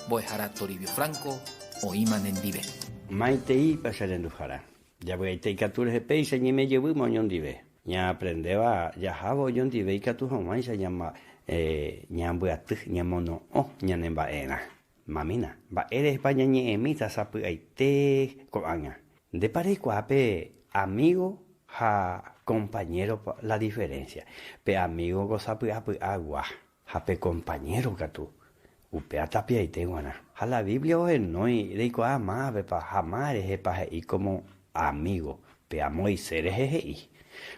Mbo'ehára Toribio Franco oĩma nendive. Maiteípa che renduhára. Javy'aite ikatu rehe péicha ñaime jevýma oñondive. Ñaaprendéva jahávo oñondive ikatu hag̃uáicha ñambyaty, ñamono'õ ñane mba'erã. Mamína, mba'érehepa ñañe'ẽmíta sapy'aite ko'ág̃a? Ndépa reikuaa pe amígo ha kompañéro la diferénsia? Pe amígo ko sapy'apy'agua ha pe kompañéro katu upéva tapiaite g̃uarã. Ha la Biblia ohenói reikuaa mávapepa ha máva rehepa he'i kómo amígo, péa Moisés rehe he'i.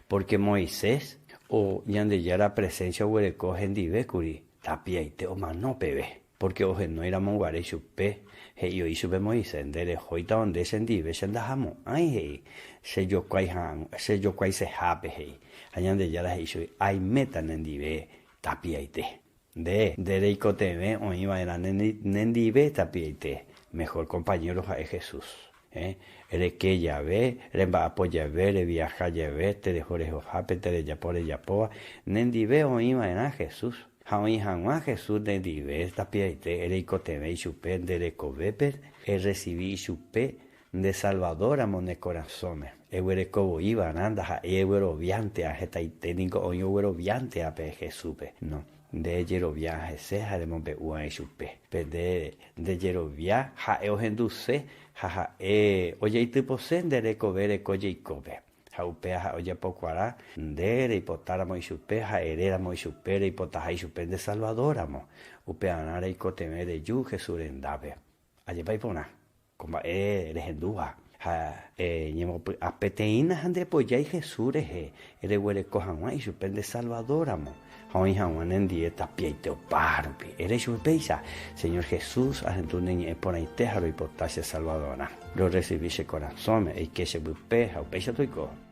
Pórke Moisés o Ñandejára presénsia oguereko hendive kuri tapiaite omano peve. Pórke ohenói ramo guare chupe, he'i oĩ chupe Moisés, Nde rehóitava nde chendive, che ndahamo'ãi, he'i, che jokuái hag̃ua, che jokuaisehápe, he'i. Ha Ñandejára he'i chupe, Aiméta nendive tapiaite. Nde, nde reikotevẽ oĩ va'erã nendive tapiaite, mejor compañero ha'e Jesús. Eh, reke jave, remba'apo jave, reviaha jave, tereho rehohápe, terejapo rejapóva, nendive oĩ va'erã Jesús. Ha oĩ hag̃ua Jesús nendive tapiaite reikotevẽ ichupe nde rekovépe, erresivi ichupe nde Salvador ramo ne korasõme. Eguereko voi va'erã ndaha'éi egueroviántea, hetaite niko oĩ ogueroviántea pe Jesúspe. No. Nde ejerovia hese ha remombe'u ichupe. Pe nde nde jerovia ha'e ohenduse ha ha'e ojeitypose nde rekove reko jeikópe. Ha upéva ha'e ojapokuaa nde reipotáramo ichupe ha eréramo ichupe reipotaha ichupe nde Salvador-ramo. Upearã reikotevẽ reju Jesús rendápe. Ajépa iporã ko mba'e rehendúva ha eñemopy'a peteĩna ha ndepojái Jesús rehe reguereko hag̃ua ichupe nde Salvador-ramo ha oĩ hag̃ua nendie tapiaite opa rupi. Ere chupe péicha, Señor Jesús, ahendu ne ñe'ẽ porãite ha roipota che Salvador-rã. Rorresivi che korasõme, eike che pype ha upéicha toiko.